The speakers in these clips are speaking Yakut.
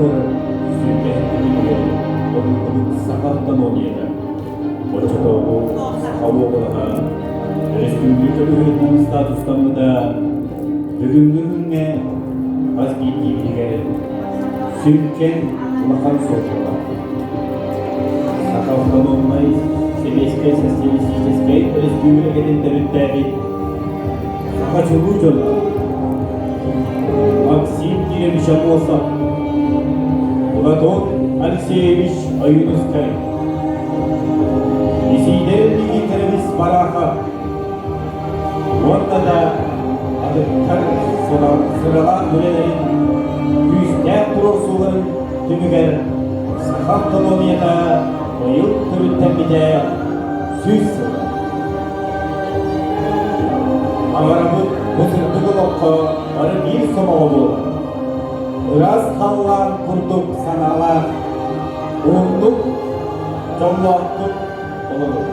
былыр 27 күнүгэр ылыллыбыт Саха автономията, оччотооҕу Саха уобалаһа өрөспүүбүлүкэ быһыытынан статустаммыта бүгүҥҥү күҥҥэ хас биирдиибитигэр сүҥкэн улахан суолталаах. Саха автономнай Сэбиэскэй Социалистическай Өрөспүүбүлүкэтин төрүттээбит Саха чулуу дьоно Максим Кирович Аммосов, Платон Алексеевич Ойуунускай, Исиидэр Никифорович Барахов уонна да атыттар сыралаах үлэлэрин күүстээх туруорсууларын түмүгэр саха автономията быйыл төрүттэммитэ 100 сыла. Баҕарабыт бу сырдык олоххо бары биир сомоҕо буолан, ыраас халлаан курдук санаалаах, уһуннук, дьоллоохтук олорун.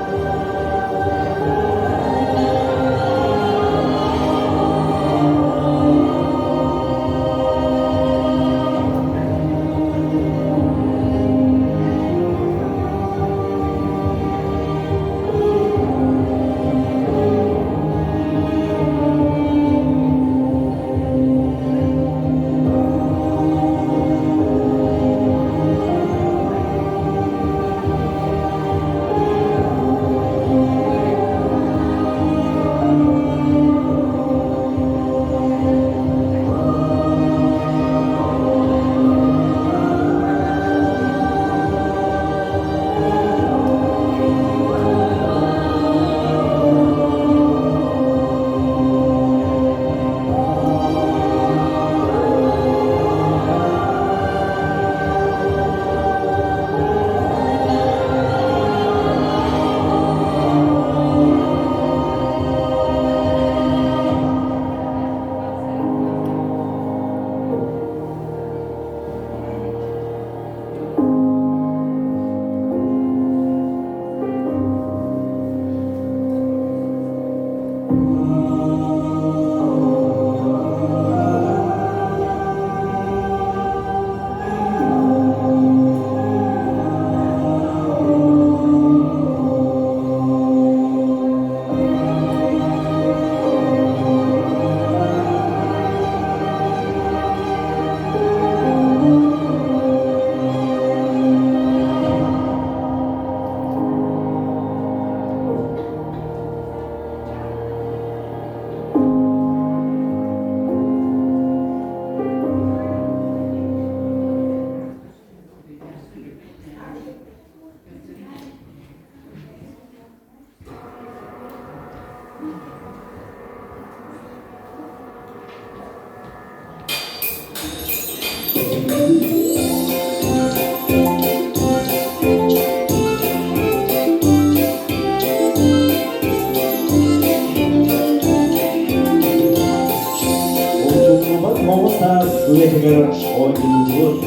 Умнуллубат оҕо саас үлэтигэр оонньуубут,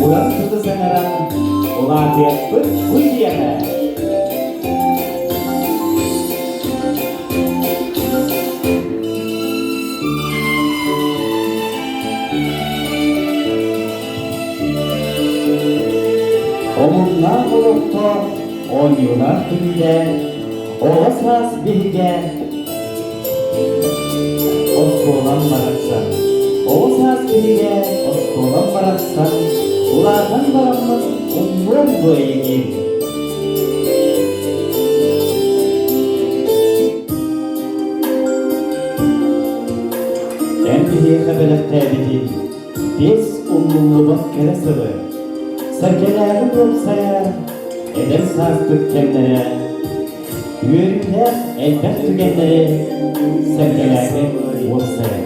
уран тылы саҥаран улаатыахпыт бу дьиэҕэ. Омуннаах олоххо оонньуулаах күнүүлээн, оҕо саас биһигэ оскуолам барахсан, оҕо саас биһигэ оскуолам барахсан, улаатан бараммын умнуом дуо эйигин? Эн биһиэхэ бэлэхтээбитин биэс умнуллубат кэрэ сылы, сэргэлээҕи уопсайа, эдэр сааспыт кэмнэрэ, үөрүүлээх элбэх түгэннэри сэргэлээҕи уопсайа.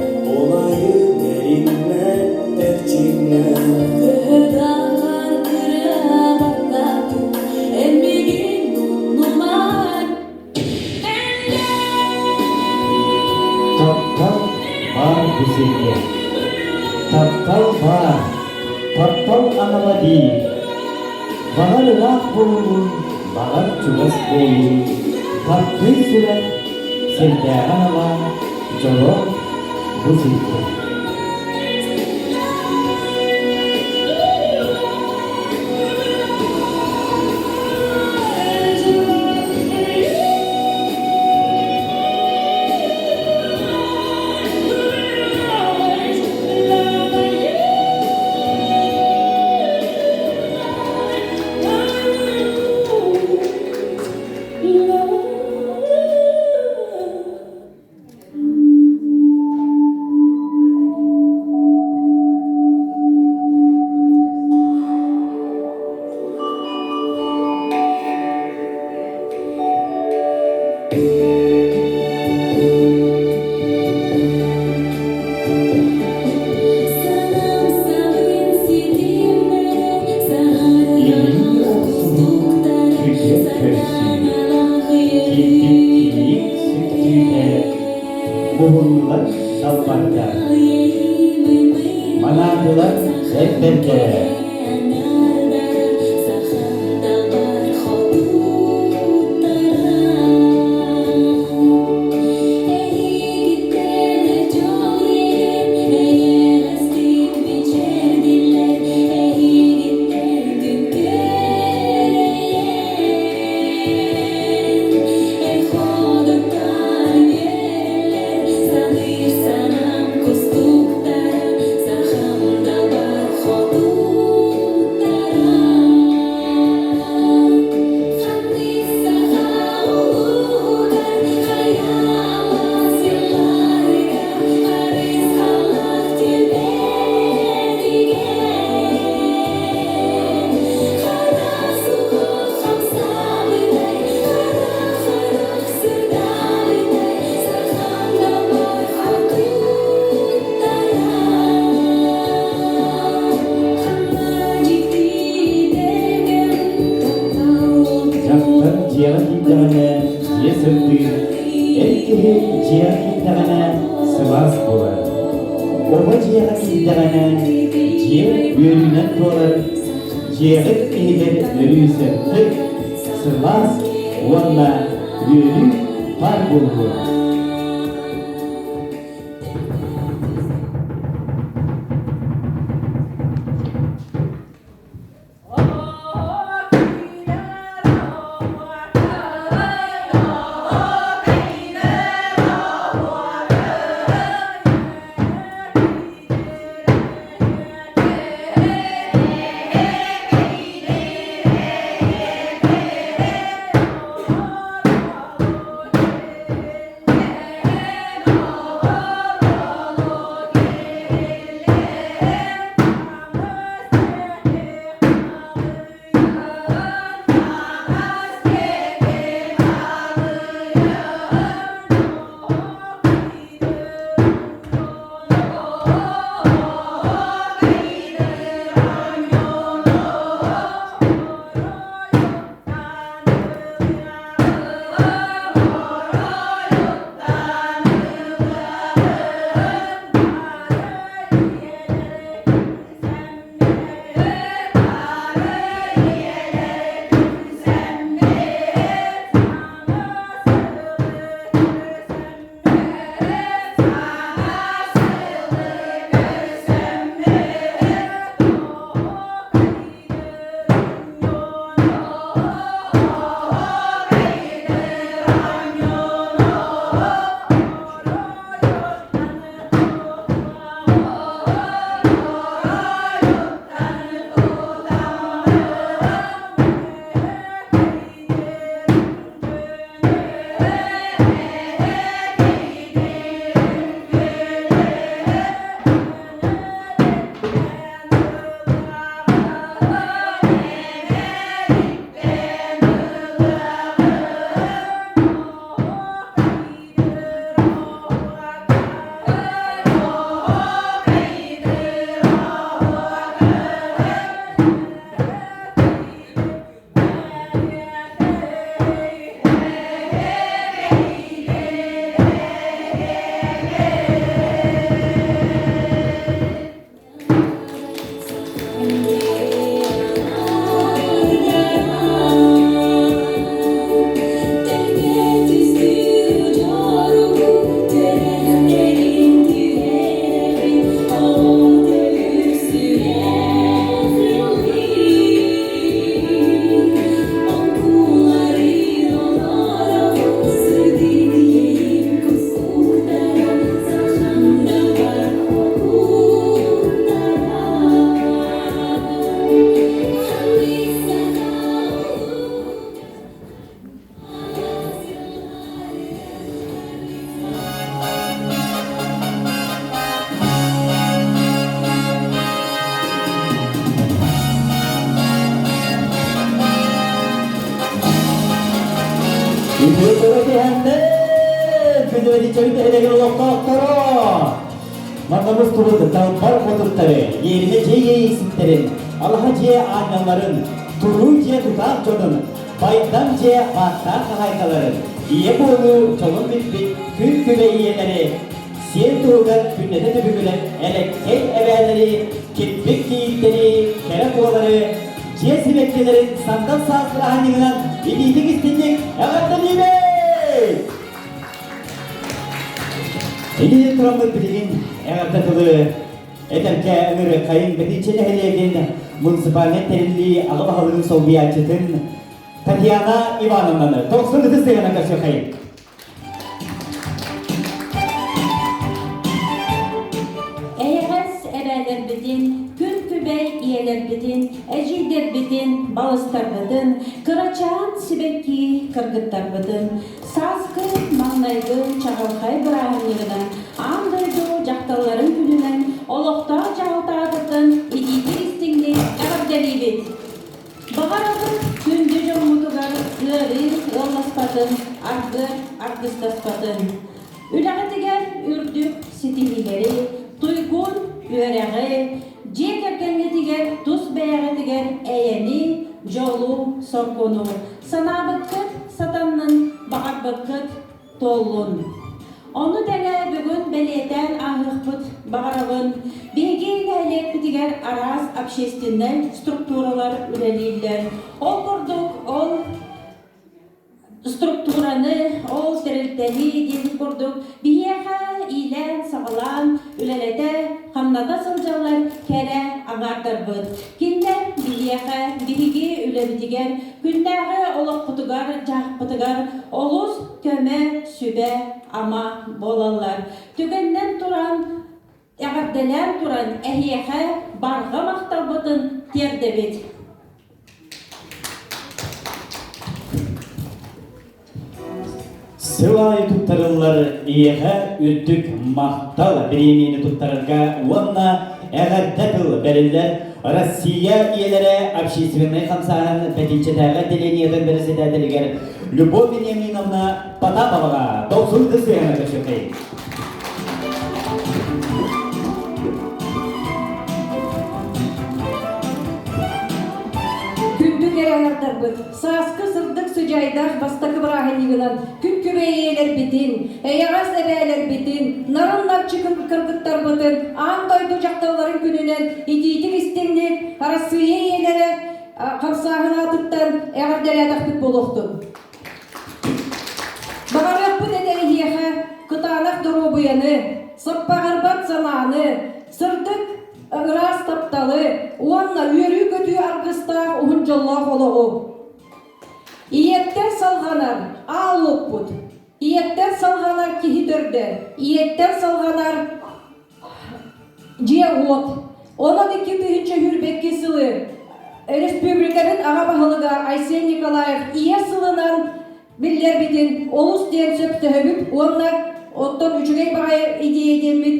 Таптал баар бу сиргэ, таптал баар, таптал анала биир. Баҕар ыраах буоллун, баҕар чугас буоллун, таптыыр сүрэх сирдээҕи анала дьоло бу сиргэ. далбардар. Манаатылар эр бэрдэрэ. Дьахтар дьиэҕэ киирдэҕинэ дьиэ сырдыыр, эр киһи дьиэҕэ киирдэҕинэ сылаас буолар. Оҕо дьиэҕэ киирдэҕинэ дьиэ үөрүүнэн туолар, дьиэҕит иһигэр өрүү сырдык, сылаас уонна үөрүү баар буолуо. Үтүө көрө түһэннэр, күнүөдүччэбит нэһилиэгин олохтоохторо! Манна мустубут талбар хотуттары, иэринэ дьиэ иэйиэхситтэрин, алаһа дьиэ аанньалларын, туруу дьиэ тутаах дьонун, байдам дьиэ бааттаах хаһаайкаларын, ийэ буолуу дьолун билбит күн күбэй ийэлэри сиэн туһугар күннэтэ түбүгүрэр элэккэй эбээлэри, килбик кийииттэри, кэрэ куолары, дьиэ сибэккилэрин сандал саас бырааһынньыгынан итиитик истинник эҕэрдэлиибит! Итини тураммыт билигин эҕэрдэ тылы этэргэ ыҥырыаххайын Бэтинчэ нэһилиэгин муниципальнай тэриллии аҕа баһылыгын солбуйааччытын Татьяна Ивановнаны тохсун ытыс тыаһынан көрсүөххэйин. Эйэҕэс эбээлэрбитин, күн күбэй ийэлэрбитин, эдьиийдэрбитин, балыстарбытын, кырачаан сибэкки кыргыттарбытын сааскы маҥнайгы чаҕылхай бырааһынньыгынан аан дойду дьахталларын күнүнэн олохтоох дьаһалтаатыттан итиитик истиҥник эҕэрдэлиибит! Баҕарабыт күндү дьоммутугар ыарыы ыалласпатын, аргыар аргыстаспатын. Үлэҕитигэр үрдүк ситиһиилэри, туйгун үөрэҕи, дьиэ кэргэҥҥитигэр тус бэйэҕитигэр эйэни, дьолу, соргуну санаабыккыт сатаннын, баҕарбыккыт туоллун. Ону тэҥэ бүгүн бэлиэтээн ааһыахпыт баҕарабын, биһиги нэһилиэкпитигэр араас общественнай структуралар үлэлииллэр. Ол курдук, ол структураны, ол тэрилтэни диэбит курдук, биһиэхэ иилээн-саҕалаан үлэлэтэ, хамната сылдьаллар кэрэ аҥаардарбыт. Кинилэр биһиэхэ, биһиги үлэбитигэр, күннээҕи олохпутугар-дьаһахпытыгар олус көмө, сүбэ, ама буолаллар. Түгэнинэн туран, эҕэрдэлээн туран эһиэхэ барҕа махталбытын тиэрдэбит. Сыл аайы туттарыллар Ийэҕэ үрдүк махтал бириэмийэни туттарарга уонна эҕэрдэ тыл бэриллэр Россия ийэлэрэ общественнай хамсааһын Бэтинчэтээҕи отделениетын бэрэссэдээтэлигэр Любовь Вениаминовна Потаповаҕа дохсун сыһыана көрсүөххэйиҥ. Күндү кэрэ аҥардарбыт, сааскы сырдык сыдьаайдаах бастакы бырааһынньыгынан күн күбэй ийэлэрбитин, эйэҕэс эбээлэрбитин, нарын-нарчы кыргыттарбытын аан дойду дьахталларын күнүнэн итиитик истиҥник Арассыыйа ийэлэрэ хамсааһын аатыттан эҕэрдэлээтэхпит буолуохтун. Баҕарыахпыт этэ эһиэхэ кытаанах доруобуйаны, саппаҕырбат санааны, сырдык ыраас тапталы уонна үөрүү-көтүү аргыстаах уһун дьоллоох олоҕу. Ийэттэн салҕанар аал уоппут, ийэттэн салҕанар киһи төрдө, ийэттэн салҕанар дьиэ-уот. Онон 2022 сылы республикабыт аҕа баһылыга Айсен Николаев Ийэ сылынан биллэрбитин олус диэн сөптөһөбүт уонна оттон үчүгэй баҕайы идея диэммит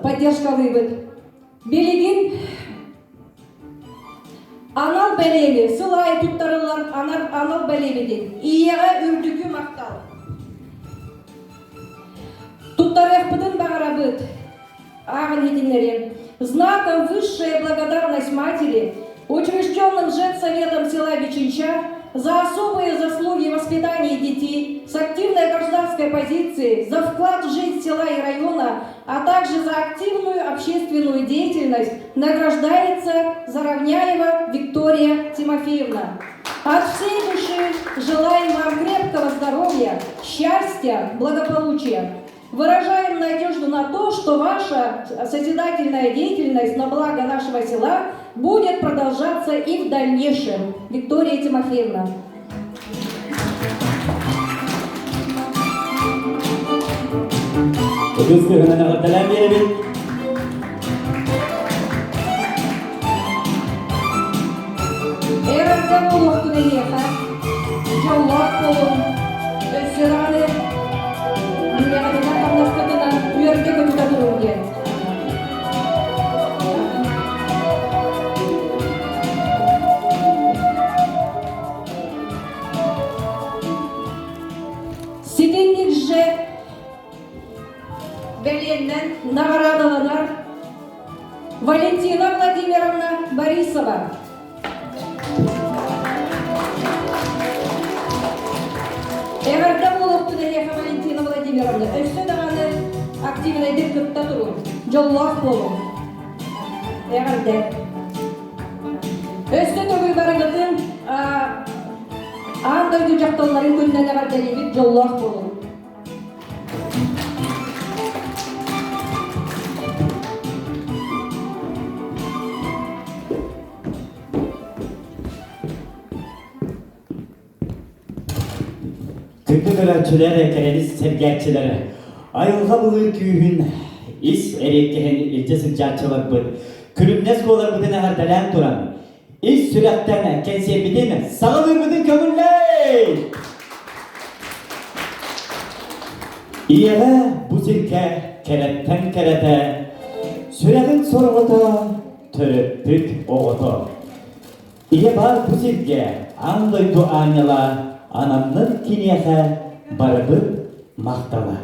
поддержкалыыбыт. Билигин анал бэлиэни сыл аайы туттарыллар анал бэлиэбитин Ийэҕэ үрдүкү махтал. Туттарыахпытын баҕарабыт. Ааҕан иһитиннэриэм. Знаком высшая благодарность матери, учрежденным женсоветом села Бичинча, за особые заслуги в воспитании детей с активной гражданской позицией, за вклад в жизнь села и района, а также за активную общественную деятельность награждается Заровняева Виктория Тимофеевна. От всей души желаем вам крепкого здоровья, счастья, благополучия. Выражаем надежду на то, что ваша созидательная деятельность на благо нашего села будет продолжаться и в дальнейшем. Виктория Тимофеевна. Ытыс тыаһынан эҕэрдэлээн биэрэбит. Эҕэрдэ буолуохтун эһиэхэ, дьоллоох буолуҥ, өссө даҕаны үлэҕитинэн-хамнаскытынан үөрдэ-көтүтэ туруҥ диэн. Ситинник же бэлиэннэн наҕараадаланар Валентина Владимировна Борисова. Эҕэрдэ буолуохтун эһиэхэ Валентина Владимировна. Өссө даҕаны активистар. активнайдык кытта туруҥ, дьоллоох буолуҥ. Эҕэрдэ! Өссө төгүл барыгытын аан дойду дьахталларын күнүнэн эҕэрдэлиибит, дьоллоох буолуҥ! Күндү көрөөччүлэр, кэрэни сэргээччилэр, айылҕа былыр күүһүн ис эриэккэһин илдьэ сылдьааччыларбыт, күлүмнэс буоларбытын эҕэрдэлээн туран, ис сүрэхтэн кэнсиэрбитин саҕалыырбытын көҥүллэй! Ийэҕэ бу сиргэ кэрэттэн кэрэтэ, сүрэҕин сорҕото, төрөппүт оҕото. Ийэ баар бу сиргэ аан дойду аанньала ананнын киниэхэ барыбыт махтала.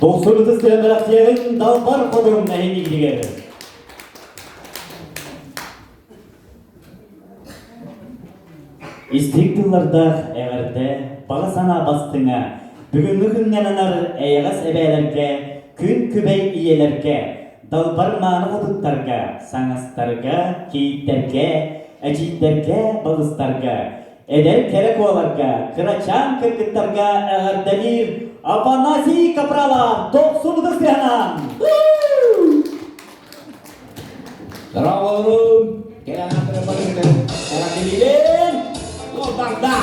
Дохсун ытыс бэлэхтиэҕин далбар хотун эһиҥигитигэр. Истиҥ тыллардаах эҕэрдэ, баҕа санаа бастыҥа, бүгүҥҥү күҥҥэ ананар эйэҕэс эбээлэргэ, күн күбэй ийэлэргэ, далбар мааны хотуттарга, саҥастарга, кийииттэргэ, эдьиийдэргэ, балыстарга, эдэр кэрэ куоларга, кырачаан кыргыттарга эҕэрдэлиир Афанасий Капралов дохсун ытыс тыаһынан! Здорово, Кэлэн эҕэрдэлиибин! Уолбарда!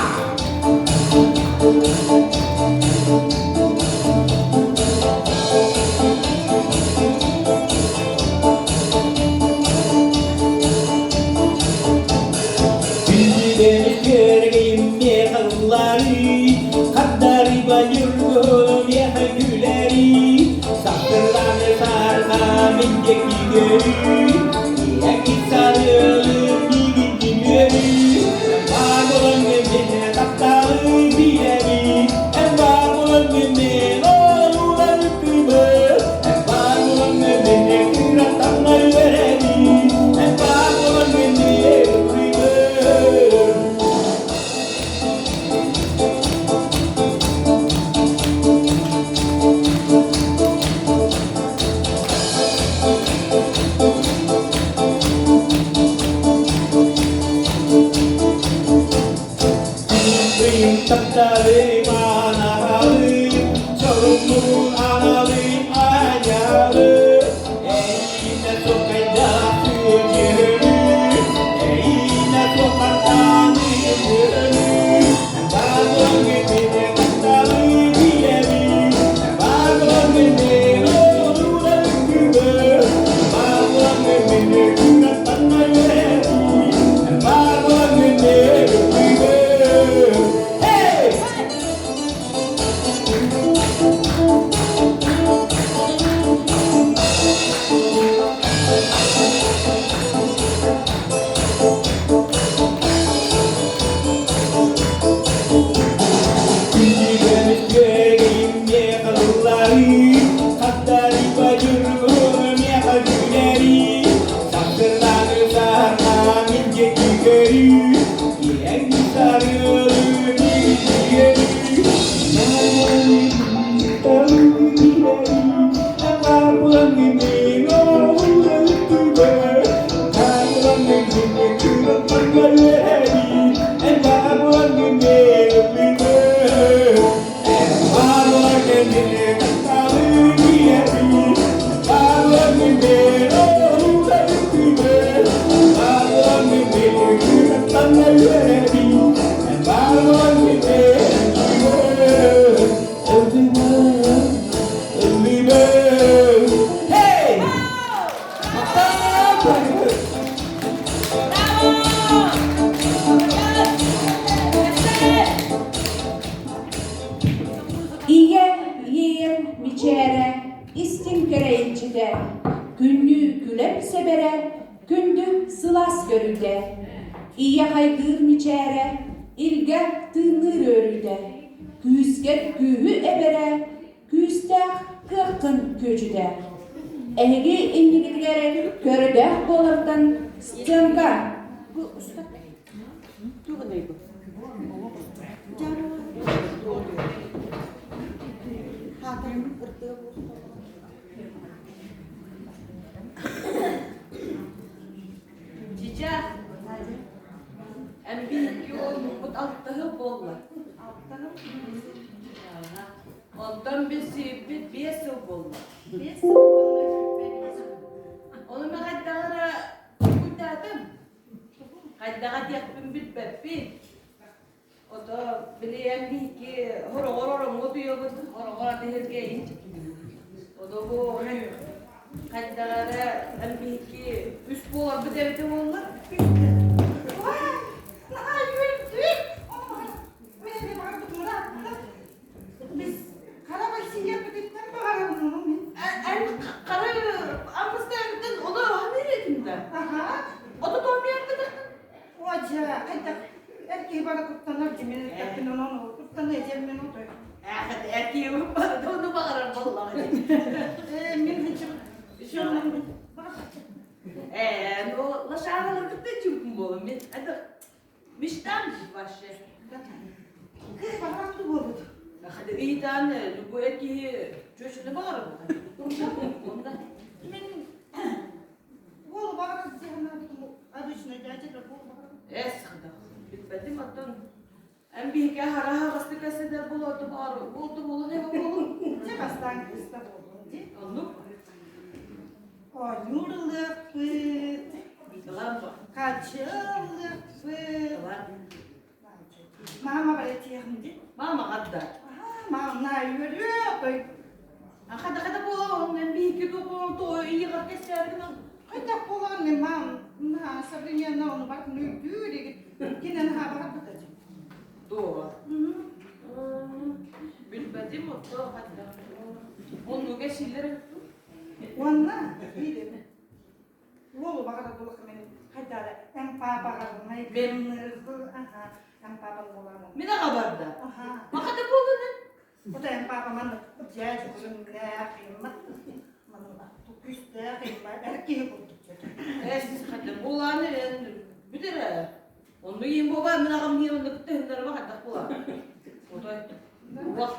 Күндүдэни күөрэгийим миэхэ ылларыы, хардары байыргым миэхэ күлэрии, сахтырлааны саарҕа мин диэки көрүү, иэки сарыалым миигин үөрүү, баар буолан мин тапталы билэбин, эн баар буолан мин олуулан үккүбүт, эн баар буолан мин кыраттан үөрэбин, эн баар буолан мин үккүбүт. Манна үөрэбин, эн баар буолан Ыллыыбын, ыллыыбын. Hey! Ийэ иэйэр мичээрэ, истиҥ кэрэйинчитэ, күннүү күлэр сэбэрэ, күндү сылаас көрүүтэ. Ийэ хайгыыр мичээрэ, илгэ тыынныыр үөрүүтэ, күүскэр күүһү эбэрэ, күүстээх кыаххын күөдьүтэ. Эһиги иннигитигэр көрдөөх буолартан сценка Чича, эн биһикки уолбут алтыһы буолла. Онтон билсибиппит 5 сыл буолла. 5 сыл Ону мен хайдаҕара куйдаатым. Хайдаҕа диэхпин билбэппин. Ото били эн биһикки хороҕор ороҥҥо утуйабыт, хороҕор атыһырга иһин Ото бу хайдаҕара эн биһикки үс буоларбыт эбитэ буолла. Наһаа үөрдүм. Біз қара бәсиербититтен баҕарабын ону мин. Эн қара аммыстарыттан ону аһан этим да. Аха. Ото томмиярбытыхтын. Одьа, хайдах эр киһи бара куттанар дьимин эттэхпин онон куттана эдьэммин отой. Ээхит эр киһи барыта ону баҕарар буоллаҕа. Э, мин хынчым Э, ну, лошадалар кытта чугун буолун. Мен это мечтам вообще. Кыз баҕарар буолбут. Ыйытаан любой эр киһи чөчүнү баҕарар буолла. Мин уолу баҕарар дьиһанаабытым обычно дядя да буол баҕарар. Эс билбэтим оттон эн биһиги хара хаҕастык эседер болооту баҕар буолту буолун эбэ буолун. Дьэ бастаан кыыста буоллун ди. Оннук. Оонньуур ылыахпыт, хачыаллыахпыт. Мама барытиэхм ди. Мама хадда. Мама на үөрүө Хада хада буолан эн биһиги тугу той иҕар кэсээргин Хайдах буолан мен мам на современно ону барытын өйдүүр эгит кинен хаабарбыта Дуо. Билбэтим отто хадда. Оннуга силлер Уонна биир уолу баҕарар буоллахха мен хайдара эн паапаҕарнай аха эн паапам буолаҕын Мин аҕа барда. аха Махата буолун Ото эн паапа маннык дьээдьэ көрүҥнээх имма манна күүстээх имма эр киһи курдук Эс хадда буолааны эн бүтэрэ. Онну иин буоба мин аҕам ниэ онну кытта хыннарыма хаддах буола. Отой. Уох.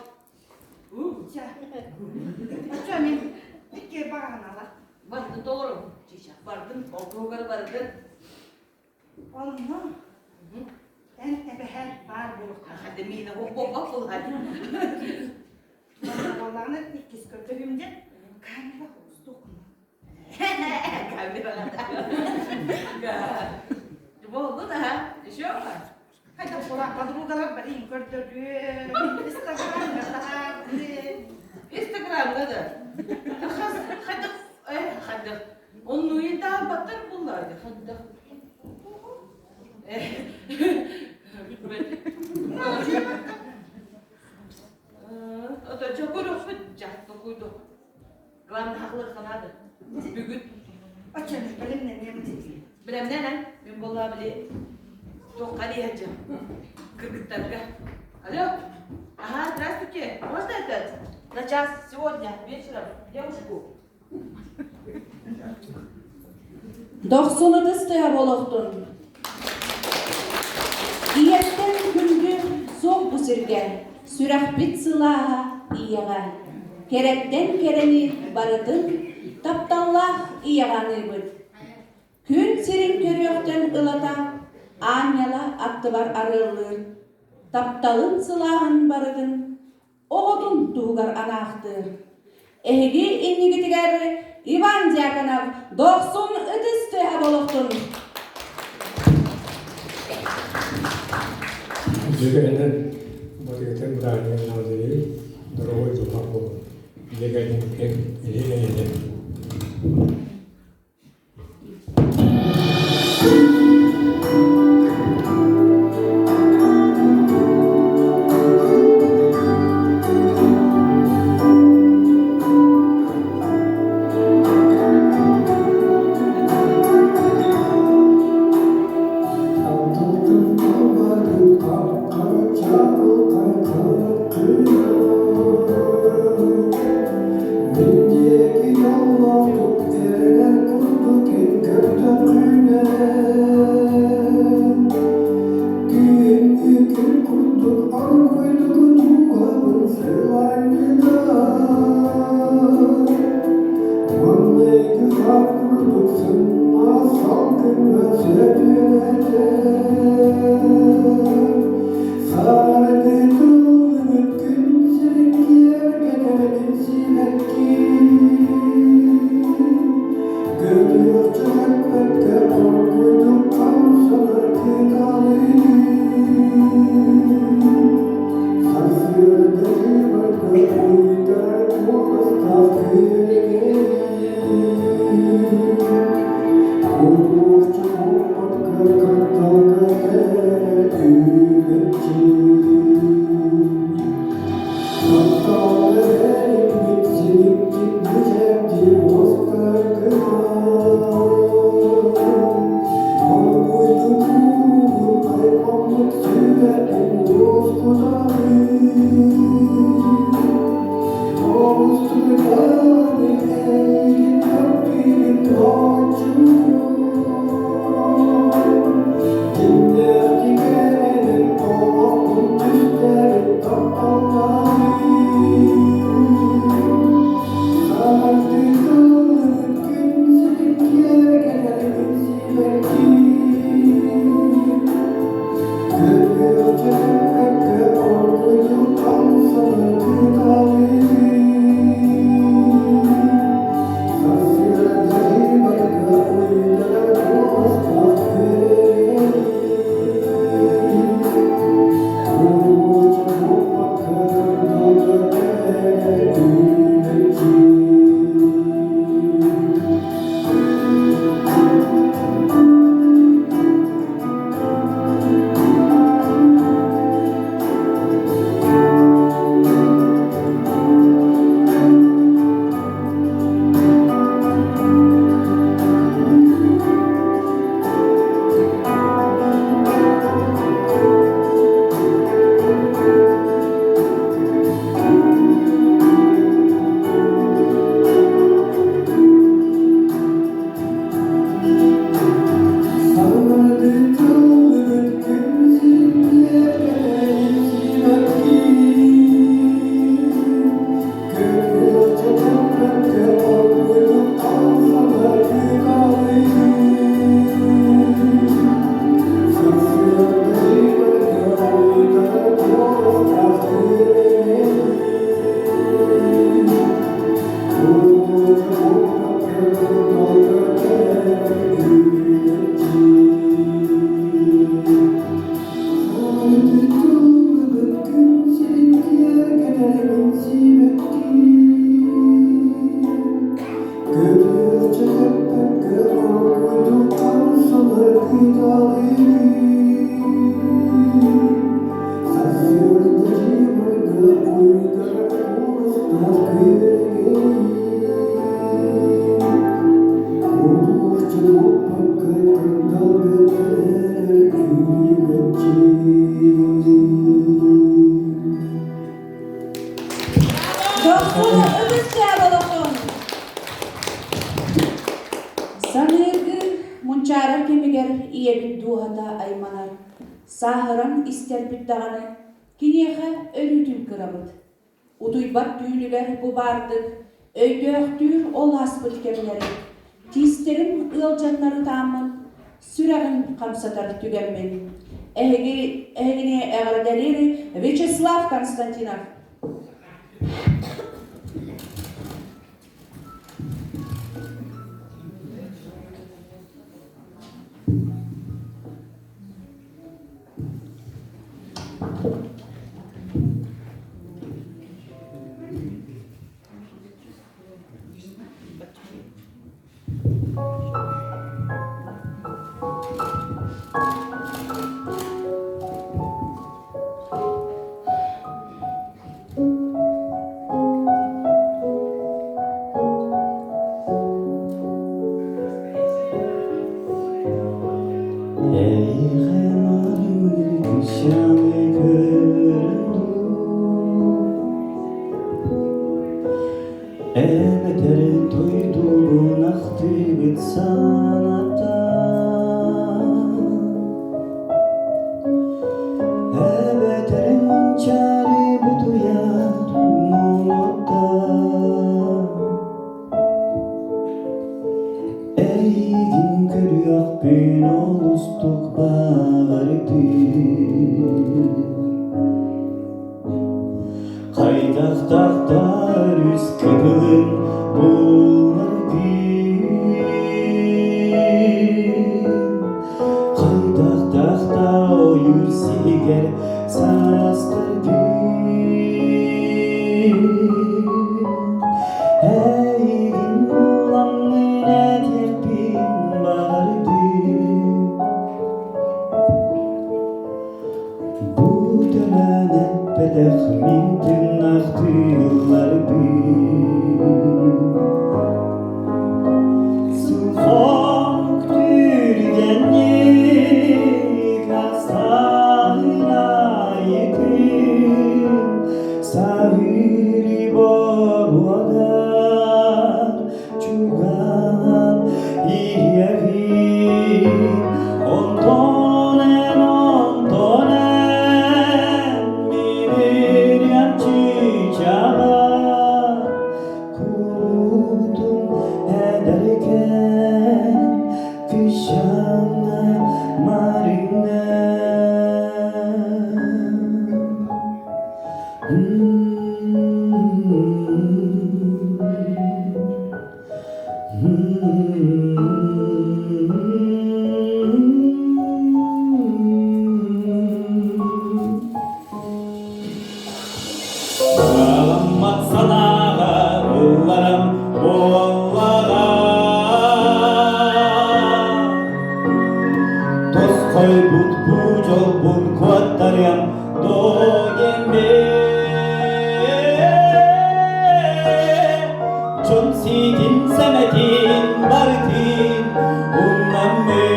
Ча. Оччо мин икки баҕаһынала. Бардын толору. Чичах бардын, округар бардын. Онно эн эбэһээт баар буолуохтаах. Хадда миина буолбат буолаады. Буоллаҕына иккис көрдөһүүм диэн камера устуоххуна. Камера. Болду да, еще Хайдах буолар подругалар барин көрдөрүө, Инстаграмҥа таһаардыы. Инстаграмҥа да. Хайдах, э, хайдах. Оннуйун таһарбаттар буллар хайдах. Ото чокуруохпут жахтокуйду. Главное хахлык надо. Бүгүн. Оччону бэлэмнэниэм дии. Бэлэмнэнэн, мин буоллаа били туохха диэһэдьэ кыргыттарга. Алло, ага, здравствуйте, можно этот на час сегодня вечером девушку? Дохсун ытыс тыаһа буолуохтун. Ийэттэн күндү суох бу сиргэ, сүрэхпит сылааһа ийэҕэ. Кэрэттэн кэрэни барытын тапталлаах ийэҕэ аныыбыт. Күн сирин көрүөхтэн ылата аанньала аттыбар арыаллыыр, тапталын сылааһын барытын оҕотун туһугар анаахтыыр. Эһиги иннигитигэр Иван Дьяконов дохсун ытыс тыаһа болохтун! Үтүө кэлэннэр барыгытын бырааһынньыгынан доруобай дьоллоох буолуҥ. Дьиэ кэргэн илин-эйэлээх. Дохсун ытыс олохтон. Саныыргы мунчаарар кэмигэр ийэбит дууһата айманар, сааһыран истэрбит даҕаны, киниэхэ өрүүтүн кырабыт. Утуйбат түүнүгэр бу баардык өйдөөхтүүр ол ааспыт кэмнэри, тиистэрим ыалдьаннары тааммын, сүрэҕин хамсатар түгэммин. Эһиги, эһигини эҕэрдэлиир Вячеслав Константинов. Эйиэхэ маарыҥҥы кыысчааны көрөн дуу, Эбэтэр дойдубун ахтыбыт саната Эбэтэр мунчаары бутуйар муҥутта Эйигин көрүөхпүн олустук баҕардым Хайдах тахтар үс кытылын буларгын Хайдах тахта ойуур сиһигэр саастаргын Эйигин буламмын этиэхпин баҕардым Бу төлөн эппэтэх мин тыыннаахтыылларбын Сухок түргэнник астаайытын Саһыри боруодар чугаһаан иһиэҕин Онтон эн, онтон эн мин чыычааҕа Курутум эдэркэн кыщаҥҥа марыҥҥа Ааламмат санааҕа ылларан буоллаҕа Тосхойбут бу дьолбун куоттарыам Догембе Дьон сиитин сэмэтин барытын умнаммын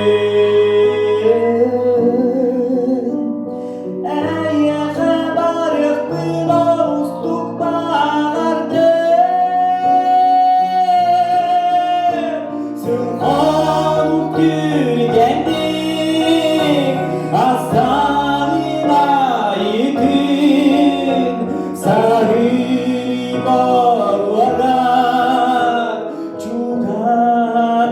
Эйиэхэ барыахпын олустук баҕардым Сылхонук түргэнник астарын айытын саһыы боруодар чугаһаан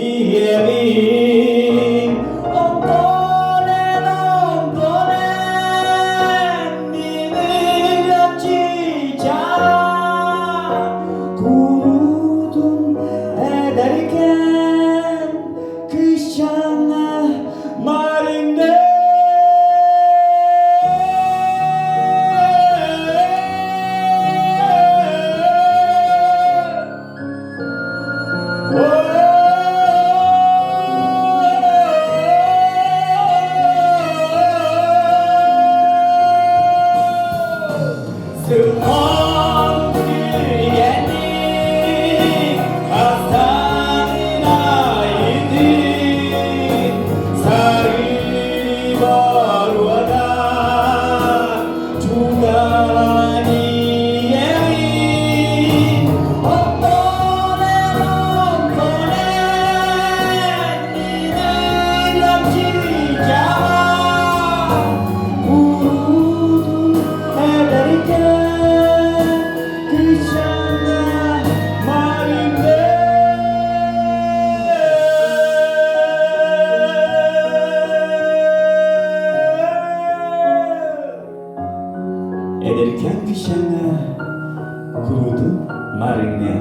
иһэбин Онтон эн, онтон эн мин чыычаах куруутун эдэркээн кыысчааҥҥа марыҥныы Сылхан түргэнник астарын айытын сары боруода чугаан иэҕин оттон эн онтон эн мин чыычааҕа куруутун эдэркээн кыысчаана Марина. Эдэркээн кыысчаана куруутун Марина.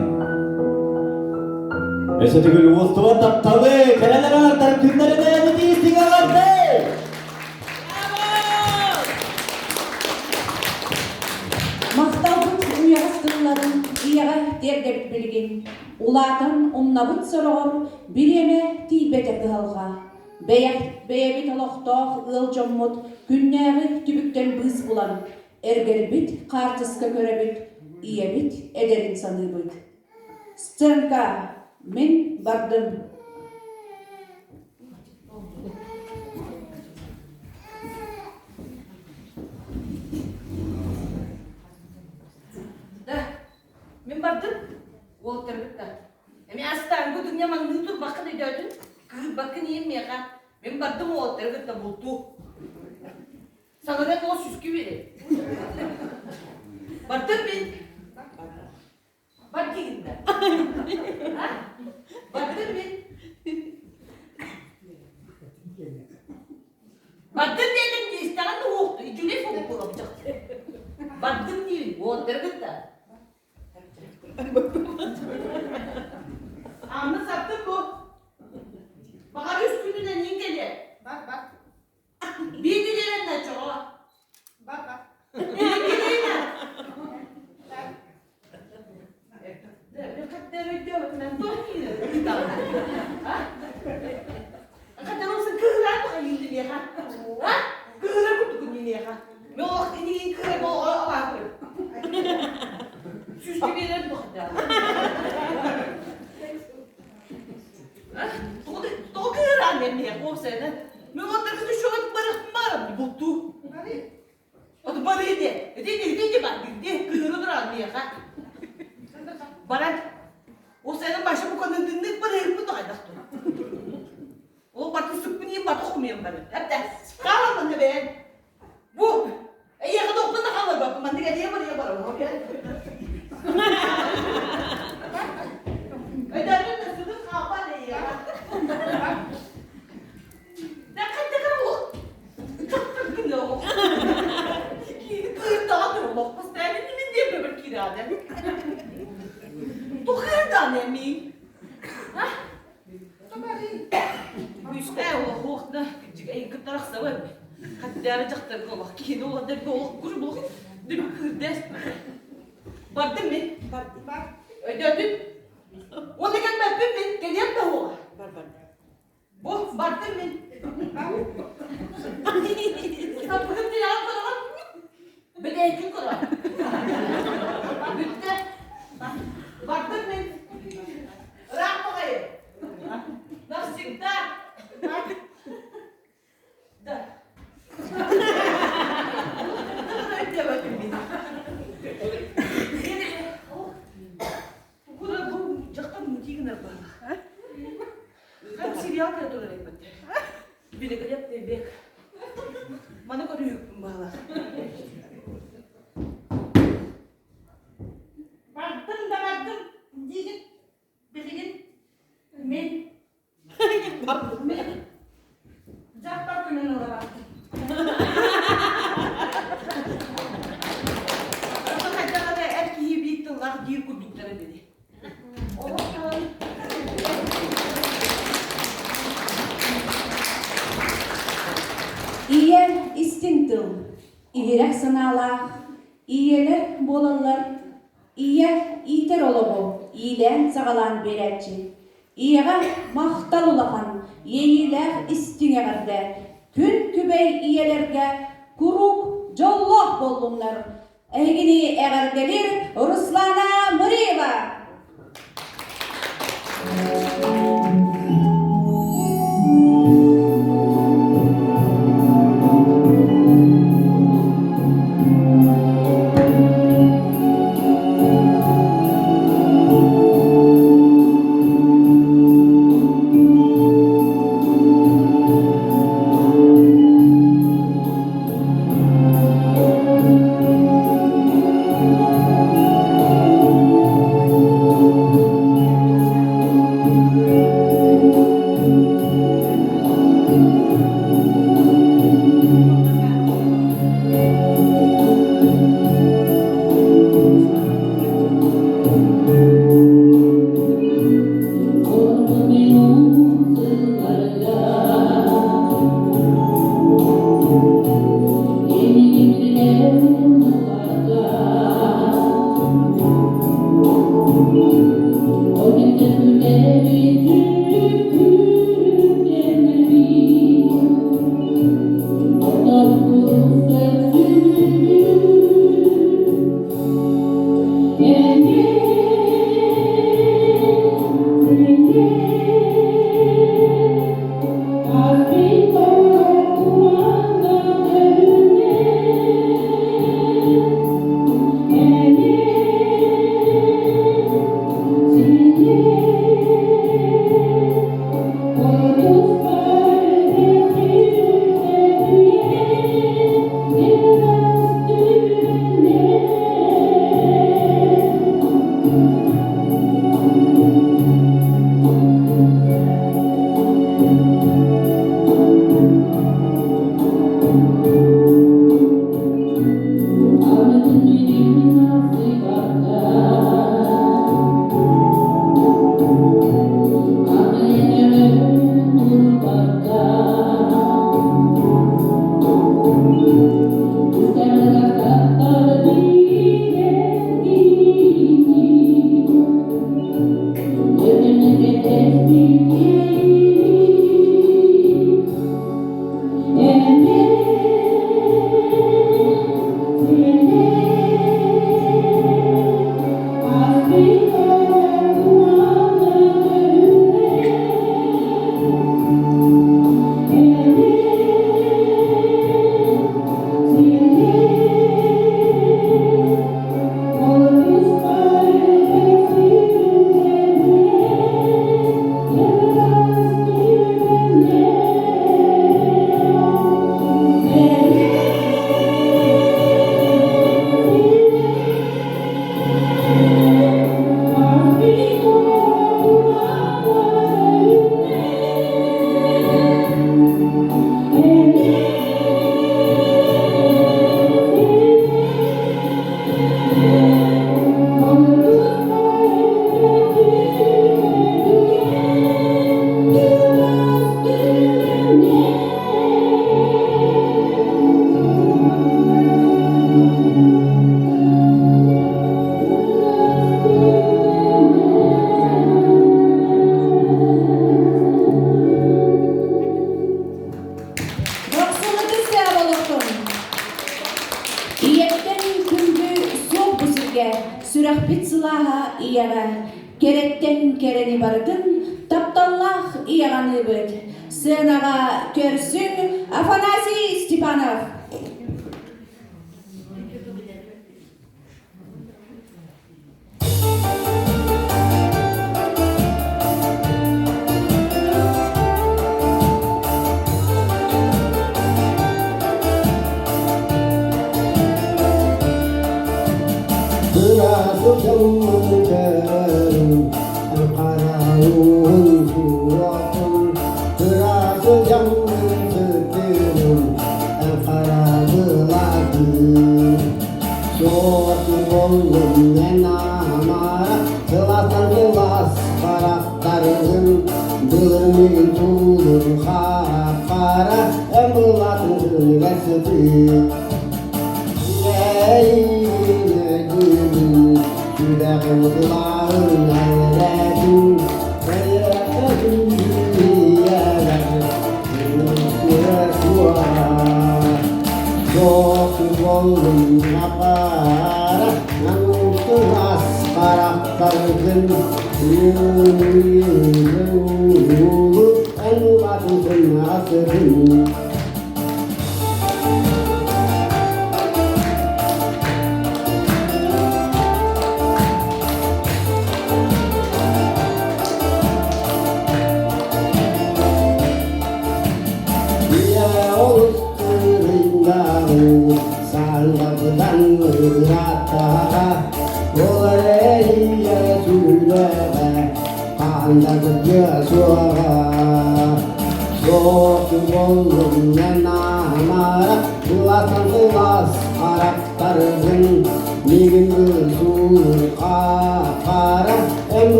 Өссө төгүл уостубат тапталы, кэлэн аҥардар күннэринэн итиистиҥ аҥарды! Махталбыт уйаҕас тылларын ийэҕэ тиэрдэбит билигин. Улаатан умнабыт сороҕор бириэмэ тиийбэтэ кыһалҕа. Бэйэбит олохтоох ыал дьоммут күннээҕи түбүктэн быыс булан, эргэрбит хаартыска көрөбүт, ийэбит эдэрин саныыбыт. Сценка Мин бардым. Мин бардым уолаттары кытта бултуу. Саҥаран ол сүскү биэрэр. Бардым мин. Бар диигин да. А? Бардым мин. Бардым диэтим дии истэҕин да уохту. Үчүгэй фобу буолабычах. Бардым диибин уолаттары кытта. Ааны саптым бу. Баҕар үс күнүнэн иин кэлиэ. Бар бар. Биир күнүнэн начоҕо. Бар бар. Биир күнүнэн. Бары диэ, ити ити бар диэ, кыыры турар миэхэ. Баран, ол сайын баша бу конындыннык барыырбын тоҕайдахтым. Ол баты сүкпүн баты хумуйан бары. Әбдә, хаалан манна бэйэн. Бу, эйиэхэ тохпун да хаалар маннык эдиэ барыа барам, окей? Өйдөтүн да сүгүн хаалбат эйиэхэ. Бардым мин. Өйдөтүн. Уонна кэлбэппин мин, кэлиэм да уоҕа. Бар бар. Бу бардым мин. Саппыгын тилэҕин көрөҕүн. Бэдээтин көрө. Бүттэ. Бардым мин. Ыраах баҕайы. Навсегда. Да. Сериал который Великолепный век. Маны көрүүппүн баалар. Бардым да бардым диигин билигин мен мен дьахтар күнүн ыла бардым. Хайдах эрэ эр киһи биир тыллаах диир курдуктара били. Ийэ истиҥ тыл, иһирэх санаалаах, ийэлэр буолаллар, ийэ иитэр олоҕу иилээн-саҕалаан биэрээччи. Ийэҕэ махтал улахан, иэйиилээх истиҥ эҕэрдэ, күн күбэй ийэлэргэ куруук дьоллоох буоллуннар! Эһигини эҕэрдэлиир Руслана Муреева! Ийэлэргэ сүрэхпит сылааһа ийэҕэ, кэрэттэн кэрэни барытын тапталлаах ийэҕэ аныыбыт. Сыанаҕа көрсүҥ Афанасий Степанов!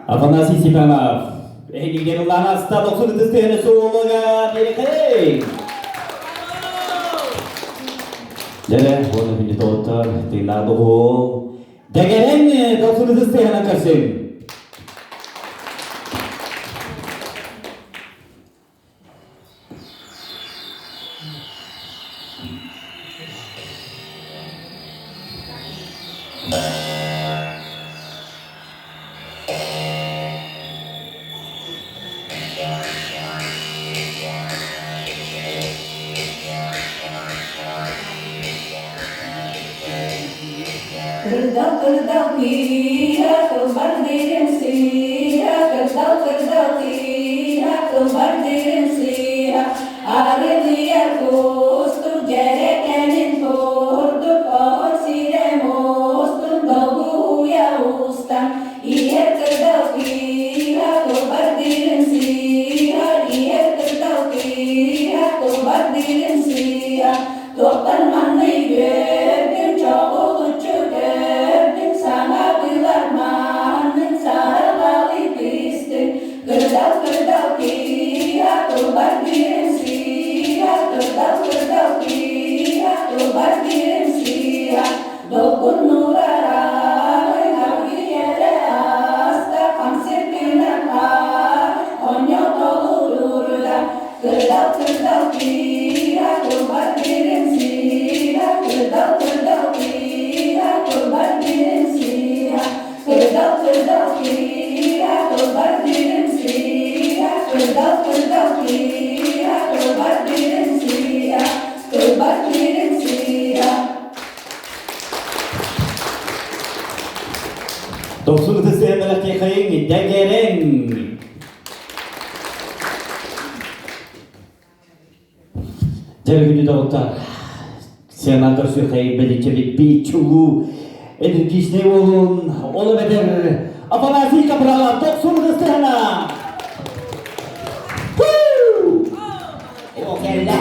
Афанасий Степанов, эһигилэр ыллаан аста дохсун ытыс тыһыны суолуга биэрэхэй! Дьэ, уонна күндү доҕоттор, тыыннаах доҕуол, дэгэрэн дохсун ытыс тыһынан көрсүҥ! Кырдал, кырдал, киһи, кылбар дириҥ сыыһа, кырдал, кырдал, киһи, кылбар дириҥ сыыһа, арылыйар кустук дьэрэкэнин курдук, оһон сирэ мустун долгуйа устан, иһэр кырдал киһи, кылбар дириҥ сыыһа, иһэр кырдал киһи, кылбар дириҥ сыыһа, Туохтан маҥнай үөрдүм, чоҕулуччу көрдүм, саҥа быылар мааннын саһарҕалыы түстүм. Кырдал, кырдал кыыһа, тылбар кыырым сыыһа, кырдал, кырдал кыыһа, тылбар кыырым сыыһа. Долгуннурар аҕай, аргыйара аста, хамсыр гынан аар, оонньоо толуруурда. Кырдал, кырдал кыыһа, кылбар дириҥ сыыһа, кырдал, кырдал кыыһа, кылбар дириҥ сыыһа, кырдал, кырдал кыыһа, кылбар дириҥ сыыһа, кырдал, кырдал кыыһа, кылбар дириҥ сыыһа, кылбар дириҥ сыыһа. Дохсун ытыс тыһын дэгэрэн! Дьэ бүгүнү доҕоттор, сыана көрсүөххэйин бэличэбит биир чулуу энергичнэй уолун, ол эбэтэр Афанасий Капралов дохсун ытыстыһына! О, кэллэ!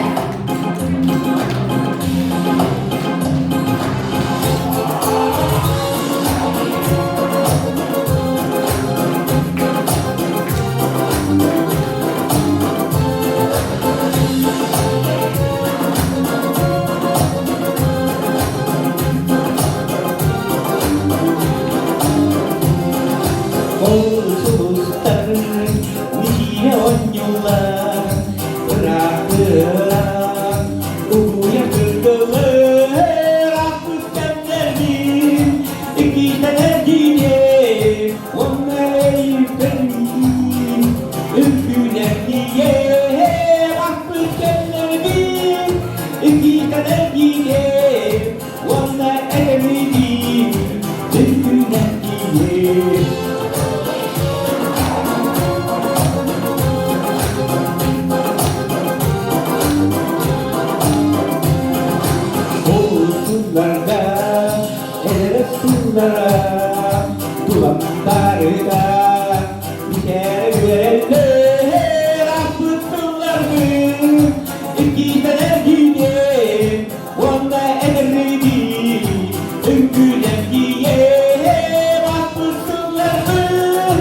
эргиир, уонна этэҥҥии үҥкүүлэн киир. Улусулларга эдэр сыллара туламтарыга бүтэрэ үөрэллэр ахпыт сылларбын иккитэн эргийдим уонна эдэрдии үҥкүүлэн тиийэм ахпыт сылларбын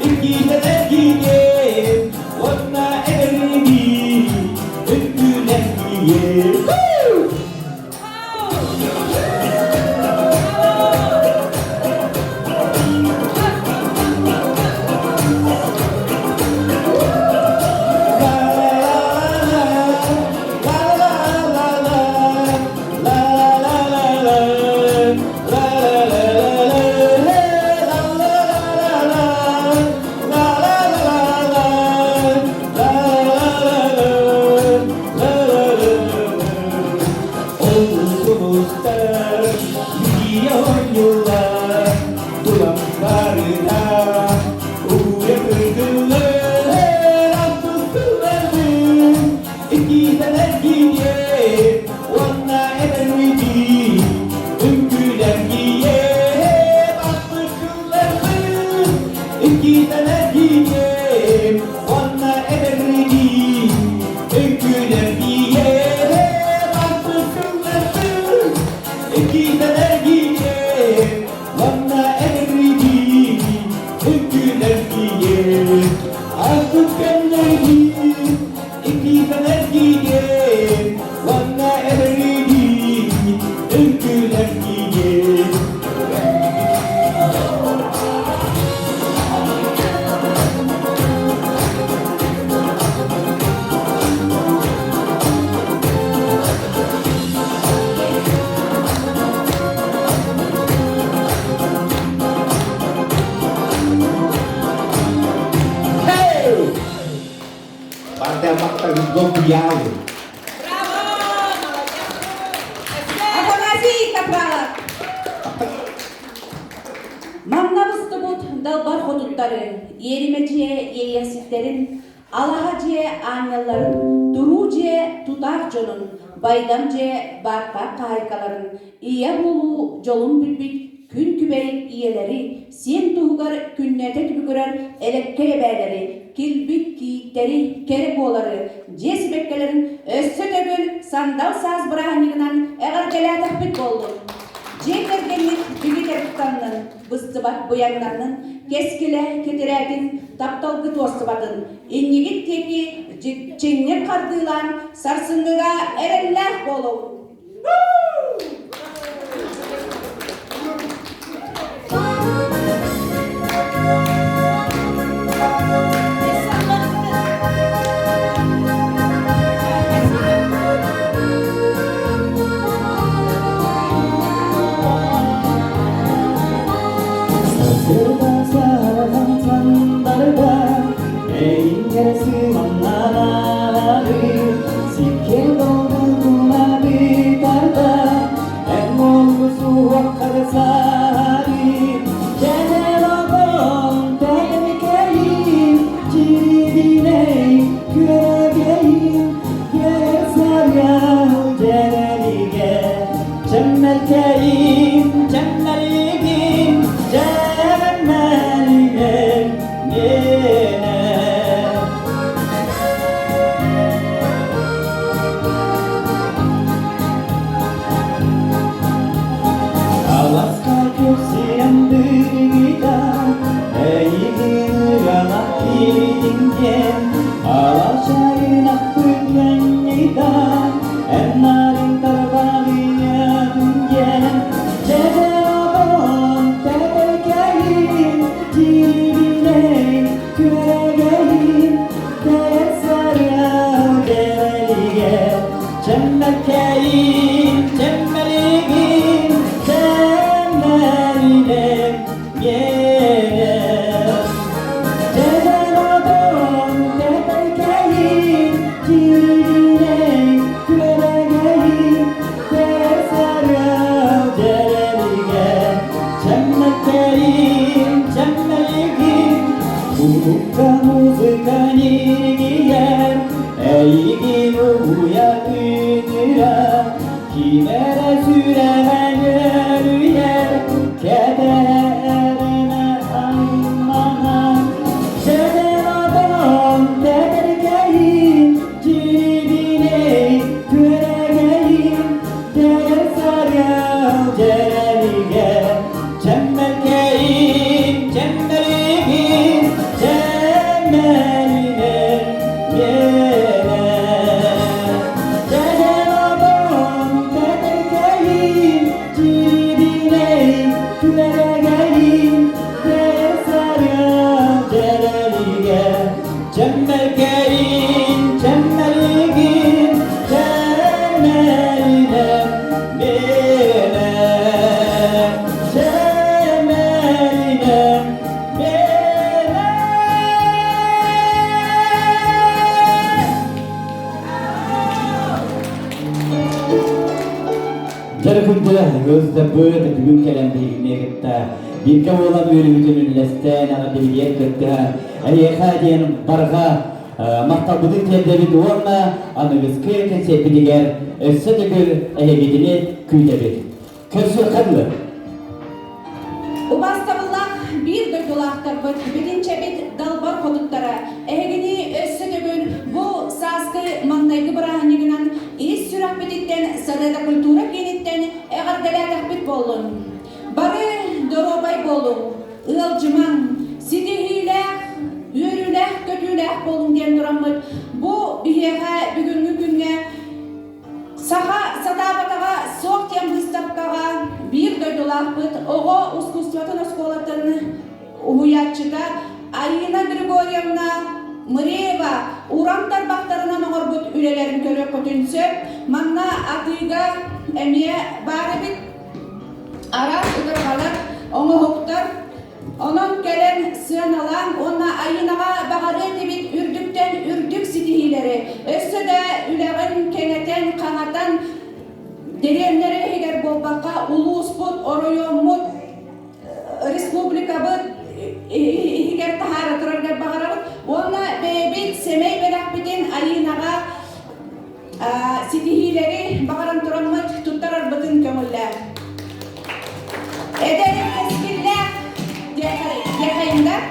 иккитэн эргийдим уонна эдэрдии үҥкүүлэн тиийэм. Олусумустар миллион дуламтарына уйа кыргыллар алтысылларын иккитэн эргийэ уонна эдэрмити үҥкүүлэн киийэ баппыкылларбын иккитэн эргийэ уонна эдэрмити үҥкүүлэн киийэ баппыкылларбын иккитэн эргийэ уонна эдэрмити үҥкүүлэн киийэ артык кэмнэрги иккитэн эргийэ уонна эдэрмити үҥкүүлэн киийэ. Hey! Parte Макта Гопьяу. Афанасий Капралов! Манна быстыбыт далбар хотуттары, иэримэ дьиэ иэйиэхситтэрин, алаһа дьиэ аанньалларын, туруу дьиэ тутаах дьонун, байдам дьиэ бааттаах хаһаайкаларын, ийэ буолуу дьолун билбит күн күбэй ийэлэри, сиэн туһугар күннэтэ түбүгүрэр элэккэй эбээлэри, килбик кииттэри, кэрэ буолары, дьиэ сибэккэлэрин өссө төгүл сандал саас бырааһынньыгынан эҕэрдэлээтэхпит буоллун! Дьиэ кэргэммит бигэ дьарыктаннын, быстыбат быйаҥнаннын, кэскилэ кэтирээтин, тапталгыт уостубатын, иннигит диэки чиҥник хардыылаан, сарсыҥҥыга эрэллээх буолуҥ! Cemmelkeim, cemmelligim, cemmelim, yine. Alaska көксиэн эйигин ыгалах киитинген алашайын акпыганнита эннарын тарбагыйанген жедеродон тәтелкәйин тирибиней күрәгәйин тәсаря дерелиге Cemmelkeim, cemmeligim, cemmelinem yenem. Cezerodon tepelkeim, kirine küregeyim. Дугуйа ыҥыра, ким эрэ сүрэҕэ ньүөлүйэр, кэтэһэ эрэнэ аймана. Дьэдьэн отон тэтэркэйин, дьирибинэй күөрэгэйин, дэгэр сарыал дьэрэлигэ, чэммэлкэйин, чэммэлигин, чэммэлинэн миэнэ. Дьэдьэн отон тэтэркэйин, дьирибинэй күөрэгэйин, дэгэр сарыал дьэрэлигэ, чэммэлкэйин, чэммэлигин, чэммэлинэн миэнэ. Чэммэлинэн миэнэ. Дьэ күндүлэ, көстөбүт бүгүн кэлэн биһигини кытта бииргэ буолан үөрүүбүтүн үллэстэн, эҕэрдэлиир кыттыһа эһиэхэ диэн барҕа махталбытын тиэрдэбит уонна аныгыскы кэнсиэрпитигэр өссө төгүл эһигитини күүтэбит. Көрсүөххэ дылы! Убаастабыллаах биир дойдулаахтарбыт, бүтүнчэбит далбар хотуттара, эһигини өссө төгүл бу сааскы маҥнайгы бырааһынньыгынан ис сүрэхпититтэн Сарыада культура кииниттэн эҕэрдэлээтэхпит буоллун! Бары доруобай буолуҥ, ыалдьымаҥ, ситиһиилээх, үөрүүлээх-көтүүлээх буолуҥ диэн тураммыт, бу биһиэхэ бүгүҥҥү күҥҥэ Саха сатаабатаҕа суох диэн быыстапкаҕа биир дойдулаахпыт оҕо ускуустубатын оскуолатын уһуйааччыта Айыына Григорьевна Мыреева уран тарбахтарынан оҥорбут үлэлэрин көрүөххүтүн сөп. Манна атыыга эмиэ баар эбит. Араас ытырҕалар, оҥоһуктар Онон кэлэн сыаналаан уонна Айыынаҕа баҕарыа этибит үрдүктэн үрдүк ситиһиилэри, өссө да үлэҕин кэҥэтэн, хаҥатан дэриэбинэлэр иһигэр буолбакка, улууспут, оройуоммут, республикабыт иһигэр таһаара тураргар баҕарабыт. Уонна бэйэбит сэмэй бэлэхпитин Айыынаҕа ситиһиилэри баҕаран тураммыт туттарарбытын көҥүллээн. Эдэр кэскиллээх диэхэйиннэр.